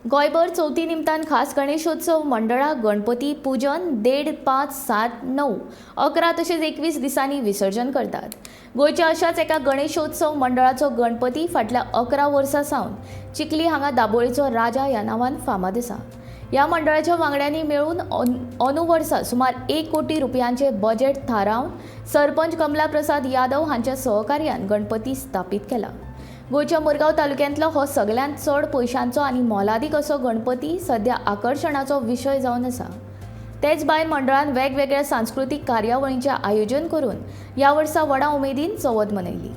गोंयभर चवथी निमतान खास गणेशोत्सव मंडळां गणपती पुजन 1.5, 5, 7, 9, 11 तशेंच 21 दिसांनी विसर्जन करतात. गोंयच्या अशाच एका गणेशोत्सव मंडळाचो गणपती फाटल्या 11 वर्सां सावन चिखली हांगा दाबोळीचो राजा ह्या नांवान फामाद आसा. ह्या मंडळाच्या वांगड्यांनी मेळून अंदू वर्सा सुमार 1 कोटी रुपयांचे बजेट थारावन सरपंच कमला प्रसाद यादव हांच्या सहकार्यान गणपती स्थापीत केला. गोंयच्या मुरगांव तालुक्यांतलो हो सगळ्यांत चड पयशांचो आनी मोलादीक असो गणपती सध्या आकर्शणाचो विशय जावन आसा. तेच भायर मंडळान वेगवेगळ्या सांस्कृतीक कार्यावळींचें आयोजन करून ह्या वर्सा व्हडा उमेदीन चवथ मनयली.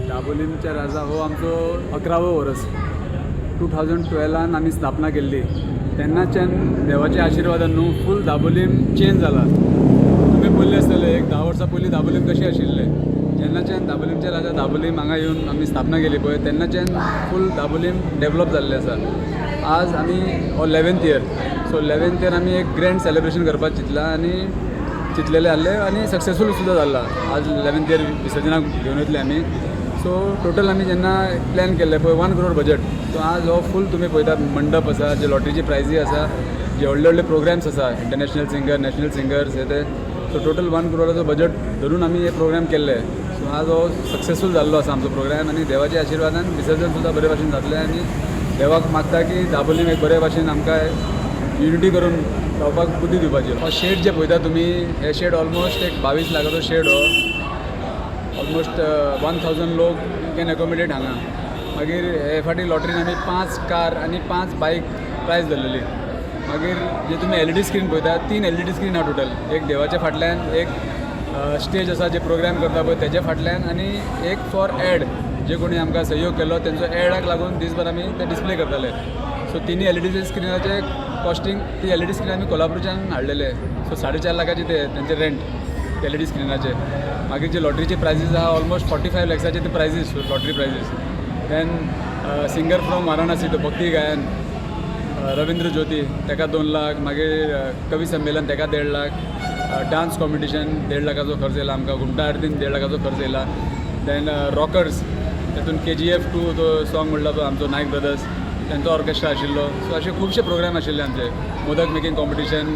दाबोलीमच्या राजा हो आमचो 11वो वर्स. 2012 आमी स्थापना केल्ली. तेन्नाच्यान देवाच्या आशिर्वादान न्हू फूल दाबोलीम चेंज जाला. तुमी पळयलें आसतलें, एक 10 वर्सां पयलीं दाबोलीम कशें आशिल्लें. जेन्नाच्यान दाबोलीमचे राजा दाबोलीम हांगा येवन आमी स्थापना केली पळय, तेन्नाच्यान फूल दाबोलीम डेवलप जाल्लें आसा. आज आमी हो 11th year, so 11th year आमी एक ग्रँड सेलिब्रेशन करपाक चिंतलां आनी चिंतलेलें आहलें आनी सक्सेसफूल सुद्दां जाला. आज 11th year विसर्जनाक घेवन वयतले आमी. सो टोटल आमी जेन्ना प्लॅन केल्लें पळय, 1 करोड बजट, सो आज हो फूल तुमी पळयतात, मंडप आसा, जे लॉटरीचे प्रायजी आसा, जे व्हडले व्हडले प्रोग्राम्स आसा, इंटरनॅशनल सिंगर, नॅशनल सिंगर्स हे ते. सो टोटल 1 करोडाचो बजट धरून आमी हे प्रोग्राम केल्ले. सो आज हो सक्सेसफूल जाल्लो आसा आमचो प्रोग्राम आनी देवाच्या आशिर्वादान विसर्जन सुद्दां बरे भाशेन जातलें. आनी देवाक मागता की दाबोलीम एक बरे भाशेन आमकां युनिटी करून रावपाक बुद्दी दिवपाची. हो शेड जे पळयता तुमी, हे शेड ऑलमोस्ट एक 22 लाखाचो शेड. हो ऑलमोस्ट 1000 लोक can accommodate हांगा. मागीर हे फाटी लॉटरीन आमी 5 कार आनी 5 बायक प्रायज धरलेली. मागीर जे तुमी एलईडी स्क्रीन पळयता, 3 एलईडी स्क्रीन आहा टोटल. एक देवाच्या फाटल्यान, एक स्टेज आसा जे प्रोग्राम करता पळय तेजे फाटल्यान, आनी एक फॉर एड, जे कोणी आमकां सहयोग केल्लो तेंचो एडाक लागून दीसभर आमी ते डिस्प्ले करताले. सो तिनी एलईडी स्क्रिनाचे कॉस्टींग, ती एलईडी स्क्रीन आमी कोल्हापूरच्यान हाडलेले. सो 4.5 लाखाचे ते तेंचे रेंट एलईडी स्क्रिनाचे. मागीर जे लॉटरीचे प्रायजीस आहा, ऑलमोस्ट 45 लॅक्साचे ते prizes, lottery prizes. Then singer from Varanasi, तो भक्ती गायन रविंद्र ज्योती, ताका 2 लाख. मागीर कवी संमेलन, ताका 1.5 लाख. डान्स कॉम्पिटिशन 1.5 लाखाचो खर्च येयला आमकां. घुमटा आरतीन 1.5 लाखाचो खर्च येयला. देन रॉकर्स, तेतून KGF 2 तो सॉंग म्हणला पळय, आमचो नायक ब्रदर्स तेंचो ऑर्केस्ट्रा आशिल्लो. सो अशे खुबशे प्रोग्राम आशिल्ले आमचे, modak making competition,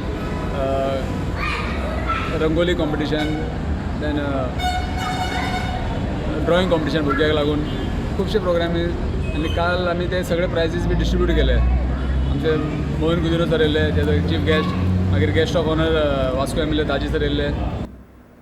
rangoli competition, then drawing competition भुरग्यांक लागून खुबशे प्रोग्राम. आनी काल आमी ते सगळे प्रायजीस बी डिस्ट्रिब्यूट केले. आमचे मोहन कुजिरो सर येयल्ले, ते चीफ गेस्ट. मागीर guest of honour Vasco MLA Daji sir येयल्ले.